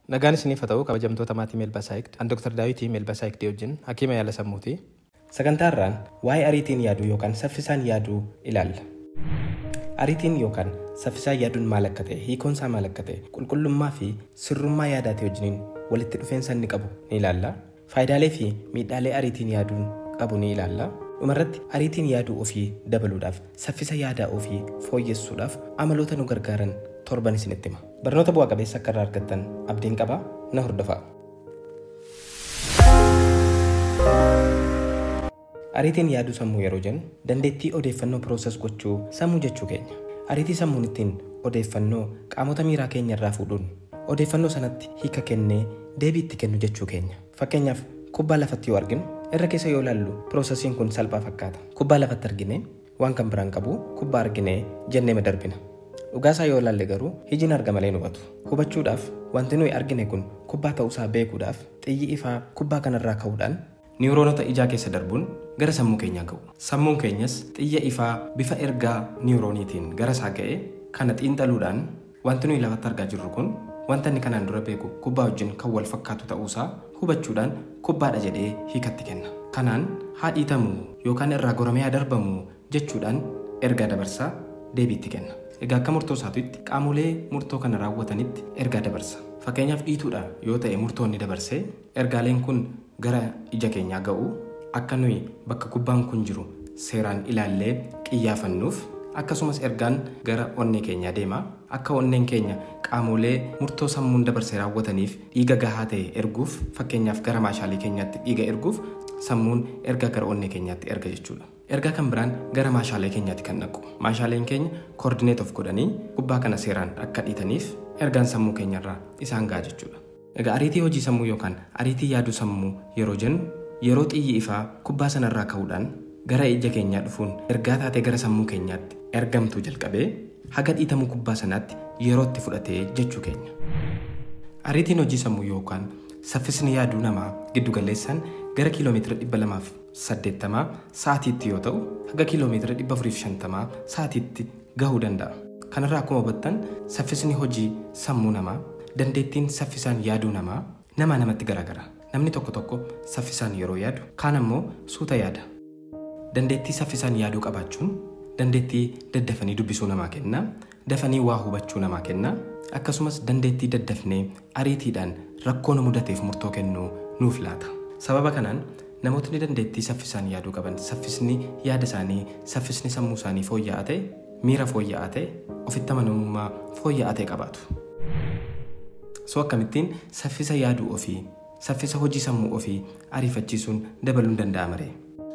Nagaan isiniif haa ta'u kabajamtoota maatii Meelbaa Saayikd, an Dr. Daawitii Meelbaa Saayikdii wajjin hakiima yaala sammuuti. Sagantaa irraan waa'ee ariitiin yaaduu yookaan saffisaan yaaduu ilaalla. Ariitiin yookaan saffisaan yaaduun maal akka ta'e, hiikoon isaa maal akka ta'e, qulqullummaa fi sirrummaa yaadaatii wajjiniin walitti dhufeensa inni qabu ni ilaalla. Faayidaalee fi miidhaalee ariitiin yaaduun qabu ni ilaalla. Dhumarratti ariitiin yaaduu ofii dabaluudhaaf, saffisa yaadaa ofii fooyyessuudhaaf amaloota nu gargaaran torban isinitti hima. Barnoota bu'aa qabeessa akka irraa argattan abdiin qaba, na hordofaa. Ariitiin yaaduu sammuu yeroo jennu dandeettii odeeffannoo pirooses gochuu sammuu jechuu keenya. Ariitii sammuun ittiin odeeffannoo qaamota miiraa keenya irraa fuudhuun odeeffannoo sanatti hiika kennee deebii itti kennu jechuu keenya. Fakkeenyaaf kubbaa lafatti yoo arginu irra keessa yoo ilaallu piroosesiin kun salphaa fakkaata. Kubbaa lafatti argine waan kan biraan qabu kubbaa argine jennee darbina. Dhugaasaa yoo ilaalle garuu hijiin arga malee hin hubatu. Hubachuudhaaf wanti nuyi argine kun kubbaa ta'uusaa beekuudhaaf xiyyi ifaa kubbaa kanarraa ka'uudhaan niwuroonota ijaa keessa darbuun gara sammuu keenyaa ga'u. Sammuun keenyas xiyya ifaa bifa ergaa niwurooniitiin gara isaa ga'e kana xiinxaluudhaan wanti nuyi lafatti argaa jirru kun wanta inni kanaan dura beeku kubbaa wajjin kan wal fakkaatu ta'uusaa hubachuudhaan kubbaadha jedhee hiikatti kenna. Kanaan haa dhiitamu yookaan irraa goramee haa darbamu jechuudhaan ergaa dabarsaa deebiitti kenna. Egaa akka murtoo isaatiitti qaamolee murtoo kana raawwatanitti ergaa dabarsa. Fakkeenyaaf dhiituudha yoo ta'e murtoo inni dabarsee ergaaleen kun gara ija keenyaa ga'u akka nuyi bakka kubbaan kun jiru seeraan ilaallee qiyyaafannuuf akkasumas ergaan gara onnee keenyaa deema. Akka onneen keenya qaamolee murtoo sammuun dabarsee raawwataniif dhiiga gahaa ta'e erguuf fakkeenyaaf gara maashaalee keenyaatti dhiiga erguuf sammuun ergaa gara onnee keenyaatti erga jechuudha. Ergaa kan biraan gara maashaalee keenyaatti kan dhaqu. Maashaaleen keenya koordineet of godhanii kubbaa kana seeraan akka dhiitaniif ergaan sammuu keenyarraa isaan ga'a jechuudha. Egaa ariitii hojii sammuu yookaan ariitii yaaduu sammuu yeroo jennu yeroo xiyyi ifaa kubbaa sanarraa ka'uudhaan gara ija keenyaa dhufuun ergaa taatee gara sammuu keenyaatti ergamtuu jalqabee haga dhiitamuu kubbaa sanaatti yerootti fudhatee jechuu keenya. Ariitiin hojii sammuu yookaan saffisni yaaduu namaa giddugaleessaan gara kiiloomeetira 280 sa'aatiitti yoo ta'u haga kiiloomeetira 450 sa'aatiitti gahuu danda'a. Kanarraa akkuma hubattan saffisni hojii sammuu namaa dandeettiin saffisaan yaaduu namaa nama namatti garaagara. Namni tokko tokko saffisaan yeroo yaadu kaan ammoo suuta yaada. Dandeettii saffisaan yaaduu qabaachuun dandeettii daddafanii dubbisuu namaa kenna, dafanii waa hubachuu namaa kenna, akkasumas dandeettii daddafnee ariitiidhaan rakkoo nu mudateef murtoo kennuu nuuf laata. Sababa kanaan namootni dandeettii saffisaan yaaduu qaban saffisni yaada isaanii, saffisni sammuu isaanii fooyya'aa ta'e, miira fooyya'aa ta'e, ofitti amanamummaa fooyya'aa ta'e qabaatu. So akkamittiin saffisa yaaduu ofii, saffisa hojii sammuu ofii ariifachiisuun dabaluun danda'ama ree?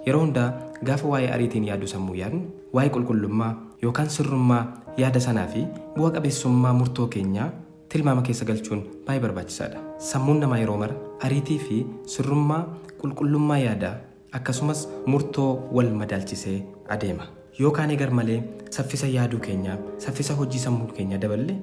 Yeroo hundaa gaafa waa'ee ariitiin yaaduu sammuu yaadnu waa'ee qulqullummaa yookaan sirrummaa yaada sanaa fi bu'a qabeessummaa murtoo keenyaa tilmaama keessa galchuun baay'ee barbaachisaadha. Sammuun namaa yeroo mara ariitii fi sirrummaa qulqullummaa yaadaa akkasumas murtoo wal madaalchisee adeema. Yoo kaanee garmalee saffisa yaaduu keenyaa, saffisa hojii sammuu keenyaa daballe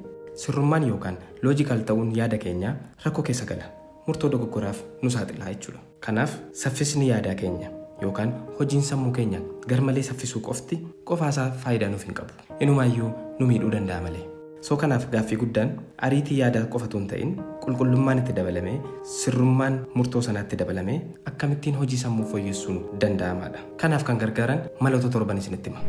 sirrummaan yookaan loojikaal ta'uun yaada keenyaa rakkoo keessa gala. Murtoo dogoggoraaf nu saaxilaa jechuudha. Kanaaf saffisni yaadaa keenya yookaan hojiin sammuu keenya garmalee saffisuu qofti qofaasaa faayidaa nuuf hin qabu. Inumaayyuu nu miidhuu danda'a malee. So kanaaf gaaffii guddaan ariitii yaadaa qofatu hin ta'in qulqullummaan itti dabalamee sirrummaan murtoo sanaatti dabalamee akkamittiin hojii sammuu fooyyessuun danda'amaadha. Kanaaf kan gargaaran maloota torban isinitti hima.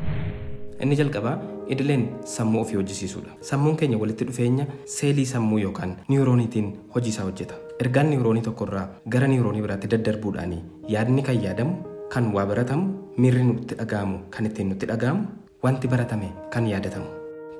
Inni jalqabaa idileen sammuu ofii hojjisiisuudha. Sammuun keenya walitti dhufeenya seelii sammuu yookaan niwurooniitiin hojii isaa hojjeta. Ergaan niwuroonii tokkorraa gara niwuroonii biraatti daddarbuudhaan yaadni kan yaadamu, kan waa baratamu, miirri nutti dhaga'amu, kan ittiin nutti dhaga'amu, wanti baratame kan yaadatamu.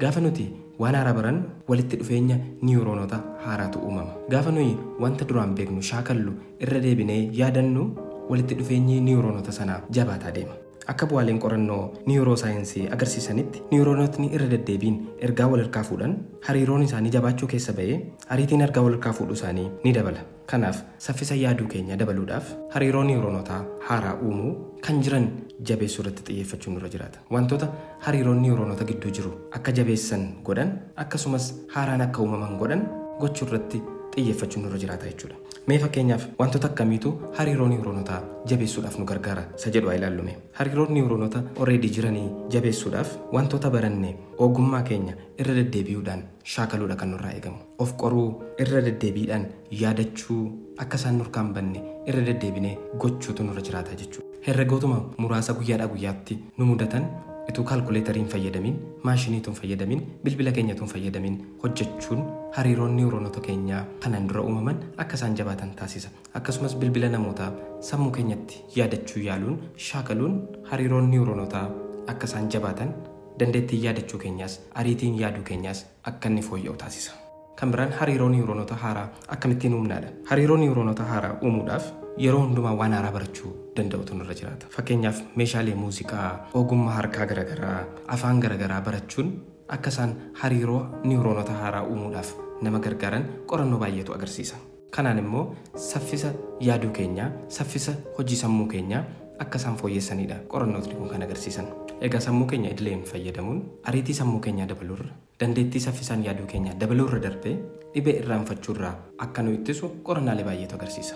Gaafa nuti waan haaraa barannu walitti dhufeenya niwuroonota haaraatu uumama. Gaafa nuyi wanta duraan beeknu shaakallu irra deebinee yaadannu walitti dhufeenyi niwuroonota sanaa jabaataa deema. Akka bu'aaleen qorannoo niwuroosaayinsii agarsiisanitti niwuroonotni irra deddeebiin ergaa wal harkaa fuudhan hariiroon isaanii jabaachuu keessa ba'ee ariitiin ergaa wal harkaa fuudhuu isaanii ni dabala. Kanaaf saffisa yaaduu keenya dabaluudhaaf hariiroo niwuroonotaa haaraa uumuu kan jiran jabeessuu irratti xiyyeeffachuun nurra jiraata. Wantoota hariiroon niwuroonota gidduu jiru akka jabeessan godhan akkasumas haaraan akka uumaman godhan gochuu irratti xiyyeeffachuun nurra jiraata jechuudha. Mee fakkeenyaaf wantoota akkamiitu hariiroo niwuroonotaa jabeessuudhaaf nu gargaara isa jedhu haa ilaallume. Hariiroo niwuroonota already jiranii jabeessuudhaaf wantoota baranne ogummaa keenya irra deddeebi'uudhaan shaakaluudha kan nurraa eegamu. Of qoruu, irra deddeebiidhaan yaadachuu, akka isaan nurkaan banne irra deddeebinee gochuutu nurra jiraata jechuudha. Herregootuma muraasa guyyaadhaa guyyaatti nu mudatan utuu kaalkuleetariin fayyadamin, maashiniituun fayyadamin, bilbila keenyatuun fayyadamin hojjechuun hariiroon niwuroonota keenyaa kanaan dura uumaman akka isaan jabaatan taasisa. Akkasumas bilbila namootaa sammuu keenyatti yaadachuu yaaluun shaakaluun hariiroon niwuroonotaa akka isaan jabaatan, dandeettiin yaadachuu keenyaas ariitiin yaaduu keenyaas akka inni fooyya'u taasisa. Kan biraan hariiroo niwuroonota haaraa akkamittiin uumnaadha. Hariiroo niwuroonota haaraa uumuudhaaf yeroo hundumaa waan haaraa barachuu danda'utu nurra jiraata. Fakkeenyaaf meeshaalee muuziqaa, ogummaa harkaa garaagaraa, afaan garaagaraa barachuun akka isaan hariiroo niwuroonota haaraa uumuudhaaf nama gargaaran qorannoo baay'eetu agarsiisa. Kanaan immoo saffisa yaaduu keenyaa, saffisa hojii sammuu keenyaa akka isaan fooyyessanidha qorannootni kun kan agarsiisan. Egaa sammuu keenya idileen fayyadamuun ariitii sammuu keenyaa dabaluurra, dandeettii saffisaan yaaduu keenyaa dabaluurra darbee dhibee irraanfachuurraa akka nu ittisu qorannaalee baay'eetu agarsiisa.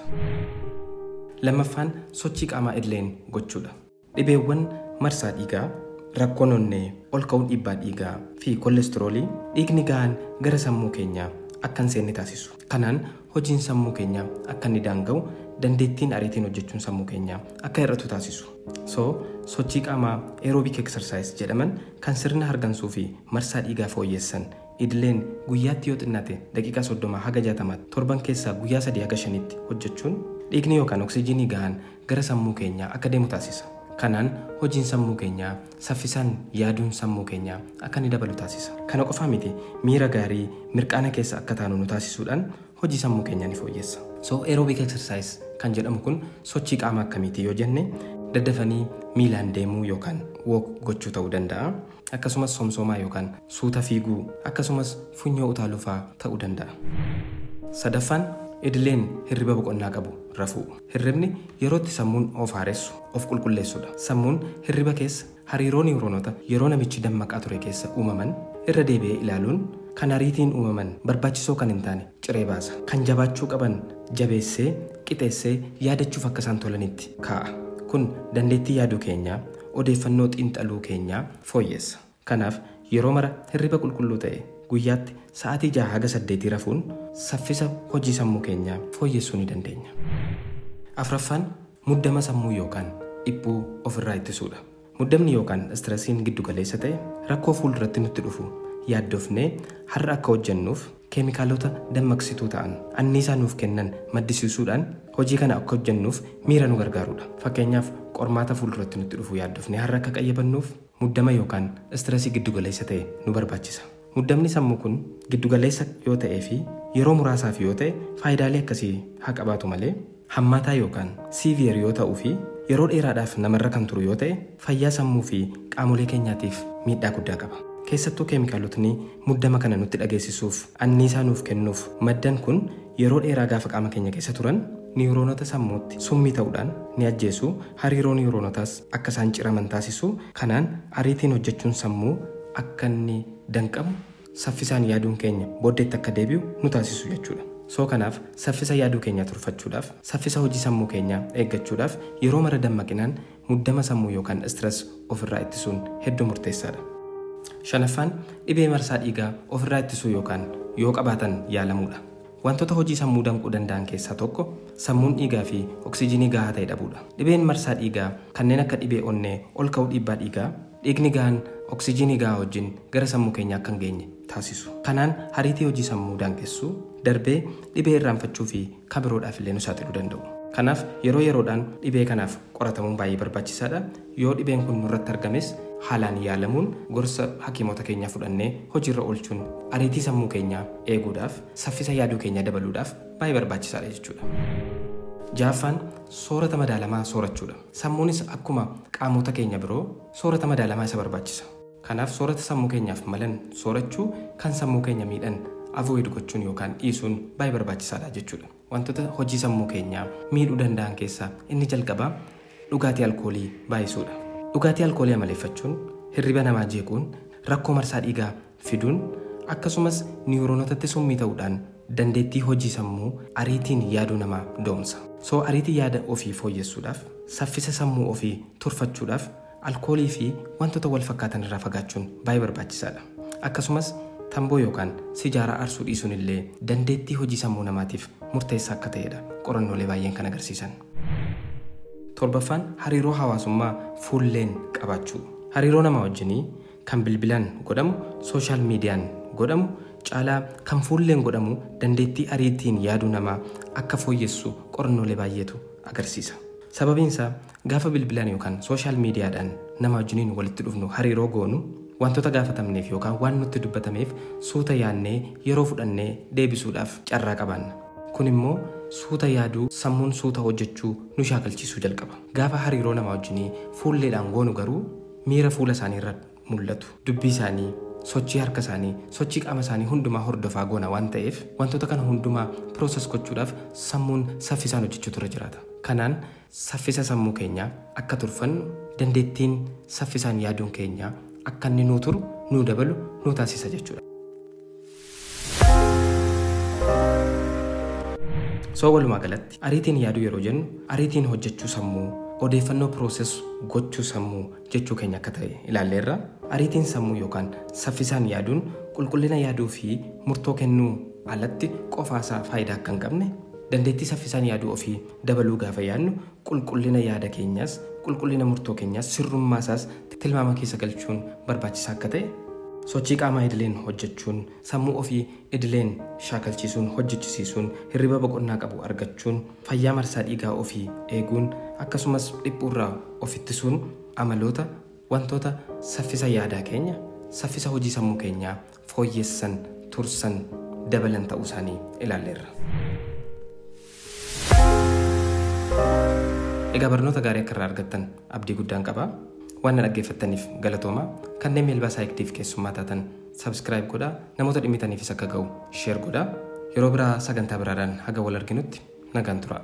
Lammaffaan sochii qaamaa idileen gochuudha. Dhibeewwan marsaa dhiigaa, rakkoon onnee, ol ka'uun dhiibbaa dhiigaa fi koolestiroolii dhiigni gahaan gara sammuu keenyaa akka hin seenne taasisu. Kanaan hojiin sammuu keenyaa akka inni daanga'u, dandeettiin ariitiin hojjechuun sammuu keenyaa akka hir'atu taasisu. So sochii qaamaa aerobic exercise jedhaman kan sirna hargansuu fi marsaa dhiigaa fooyyessan idileen guyyaatti yoo xinnaate daqiiqaa 30 haga 60 torban keessaa guyyaa 3 haga 5tti hojjechuun dhiigni yookaan oksijiinii gahaan gara sammuu keenyaa akka deemu taasisa. Kanaan hojiin sammuu keenyaa saffisaan yaaduun sammuu keenyaa akka inni dabalu taasisa. Kana qofaa miti, miira gaarii mirqaana keessa akka taanu nu taasisuudhaan hojii sammuu keenyaa ni fooyyessa. So aerobic exercise kan jedhamu kun sochii qaamaa akkamiiti yoo jenne, daddafanii miilaan deemuu yookaan walk gochuu ta'uu danda'a. Akkasumas somsoomaa yookaan suuta fiiguu, akkasumas funyoo utaaluu fa'aa ta'uu danda'a. Sadaffaan idileen hirriba boqonnaa qabu rafuu. Hirribni yerootti sammuun of haaressu, of qulqulleessudha. Sammuun hirriba keessa hariiroo niwuroonota yeroo namichi dammaqaa ture keessa uumaman irra deebi'ee ilaaluun kan ariitiin uumaman barbaachisoo kan hin taane ciree baasa. Kan jabaachuu qaban jabeessee qixeessee yaadachuuf akka isaan tolanitti kaa'a. Kun dandeettii yaaduu keenyaa, odeeffannoo xiinxaluu keenyaa fooyyessa. Kanaaf yeroo mara hirriba qulqulluu ta'e guyyaatti sa'aatii 6 haga 8 rafuun saffisa hojii sammuu keenyaa fooyyessuu ni dandeenya. Afraffaan muddama sammuu yookaan dhiphuu ofirraa ittisuudha. Muddamni yookaan istiresiin giddugaleessa ta'e rakkoo fuulduratti nutti dhufu yaaddofnee har'a akka hojjennuuf keemikaalota dammaqsituu ta'an anniisaa nuuf kennan maddisiisuudhaan hojii kana akka hojjennuuf miira nu gargaarudha. Fakkeenyaaf qormaata fuulduratti nutti dhufu yaaddofnee har'a akka qayyabannuuf muddama yookaan istiresii giddugaleessa ta'e nu barbaachisa. Muddamni sammuu kun giddugaleessa yoo ta'ee fi yeroo muraasaaf yoo ta'e faayidaalee akkasii haa qabaatu malee hammaataa yookaan severe yoo ta'uu fi yeroo dheeraadhaaf namarra kan turu yoo ta'e fayyaa sammuu fi qaamolee keenyaatiif miidhaa guddaa qaba. Keessattuu keemikaalotni muddama kana nutti dhageessisuuf anniisaa nuuf kennuuf maddan kun yeroo dheeraa gaafa qaama keenya keessa turan niwuroonota sammuutti summii ta'uudhaan ni ajjeesu, hariiroo niwuroonotaas akka isaan ciraman taasisu. Kanaan ariitiin hojjechuun sammuu akka inni danqamu, saffisaan yaaduun keenya booddeetti akka deebi'u nu taasisu jechuudha. So kanaaf saffisa yaaduu keenyaa turfachuudhaaf, saffisa hojii sammuu keenyaa eeggachuudhaaf yeroo mara dammaqinaan muddama sammuu yookaan stress ofirraa ittisuun hedduu murteessaadha. Shanaffaan dhibee marsaa dhiigaa ofirraa ittisuu yookaan yoo qabaatan yaalamuudha. Wantoota hojii sammuu danquu danda'an keessaa tokko sammuun dhiigaa fi oksijiinii gahaa ta'e dhabuudha. Dhibeen marsaa dhiigaa kanneen akka dhibee onnee, ol ka'uu dhiibbaa dhiigaa, dhiigni gahaan oksijiinii gahaa wajjin gara sammuu keenyaa akka hin geenye taasisu. Kanaan hariitii hojii sammuu daangessuu darbee dhibee irraanfachuu fi kan biroodhaaf illee nu saaxiluu danda'u. Kanaaf yeroo yeroodhaan dhibee kanaaf qoratamuun baay'ee barbaachisaadha. Yoo dhibeen kun nurratti argames haalaan yaalamuun gorsa hakiimota keenyaa fudhannee hojiirra oolchuun ariitii sammuu keenyaa eeguudhaaf, saffisa yaaduu keenyaa dabaluudhaaf baay'ee barbaachisaadha jechuudha. Ja'affaan soorata madaalamaa soorachuudha. Sammuunis akkuma qaamota keenya biroo soorata madaalamaa isa barbaachisa. Kanaaf soorata sammuu keenyaaf malan soorachuu, kan sammuu keenya miidhan avoid gochuun yookaan dhiisuun baay'ee barbaachisaadha jechuudha. Wantoota hojii sammuu keenyaa miidhuu danda'an keessaa inni jalqabaa dhugaatii alkoolii baay'isuudha. Dhugaatii alkoolii amaleeffachuun hirriba namaa jeequun, rakkoo marsaa dhiigaa fiduun, akkasumas niwuroonotatti summii ta'uudhaan dandeettii hojii sammuu ariitiin yaaduu namaa doomsa. So ariitii yaada ofii fooyyessuudhaaf, saffisa sammuu ofii turfachuudhaaf alkoolii fi wantoota wal fakkaatan irraa fagaachuun baay'ee barbaachisaadha. Akkasumas tamboo yookaan sijaaraa aarsuu dhiisuun illee dandeettii hojii sammuu namaatiif murteessaa akka ta'edha qorannoolee baay'een kan agarsiisan. Torbaffaan hariiroo hawaasummaa fuulleen qabaachuu. Hariiroo nama wajjinii kan bilbilaan godhamu, social miidiyaan godhamu caalaa kan fuulleen godhamu dandeettii ariitiin yaaduu namaa akka fooyyessu qorannoolee baay'eetu agarsiisa. Sababiin isaa gaafa bilbilaan yookaan social miidiyaadhaan nama wajjiniin walitti dhufnu hariiroo goonu wantoota gaafatamneef yookaan waan nutti dubbatameef suuta yaadnee yeroo fudhannee deebisuudhaaf carraa qabaanna. Kun immoo suuta yaaduu, sammuun suuta hojjechuu nu shaakalchiisuu jalqaba. Gaafa hariiroo nama wajjinii fuulleedhaan goonu garuu miira fuula isaanii irra mul'atu, dubbii isaanii, sochii harka isaanii, sochii qaama isaanii hundumaa hordofaa goona waan ta'eef wantoota kana hundumaa process gochuudhaaf sammuun saffisaan hojjechuutu irra jiraata. Kanaan saffisa sammuu keenyaa akka turfannu, dandeettiin saffisaan yaaduun keenyaa akka inni nuu turu, nuu dabalu, nuu taasisa jechuudha. So walumaa galatti ariitiin yaaduu yeroo jennu ariitiin hojjechuu sammuu, odeeffannoo process gochuu sammuu jechuu keenya akka ta'e ilaalleerra. Ariitiin sammuu yookaan saffisaan yaaduun qulqullina yaaduu fi murtoo kennuu alatti qofaasaa faayidaa akka hin qabne, dandeettii saffisaan yaaduu ofii dabaluu gaafa yaadnu qulqullina yaada keenyaas, qulqullina murtoo keenyaas, sirrummaa isaas tilmaama keessa galchuun barbaachisaa akka ta'e, sochii qaamaa idileen hojjechuun, sammuu ofii idileen shaakalchiisuun, hojjechisiisuun, hirriba boqonnaa qabu argachuun, fayyaa marsaa dhiigaa ofii eeguun, akkasumas dhiphuurraa of ittisuun amaloota wantoota saffisa yaadaa keenya, saffisa hojii sammuu keenyaa fooyyessan, tursan, dabalan ta'uu isaanii ilaalleerra. Egaa barnoota gaarii akka irraa argattan abdii guddaan qaba. Waan na dhaggeeffattaniif galatooma. Kanneen Meelbaa Saayiktiif keessummaa taatan subscribe godhaa. Namoota dhimmitaniifis akka ga'u share godhaa. Yeroo biraa sagantaa biraadhaan haga wal arginutti nagaan turaa.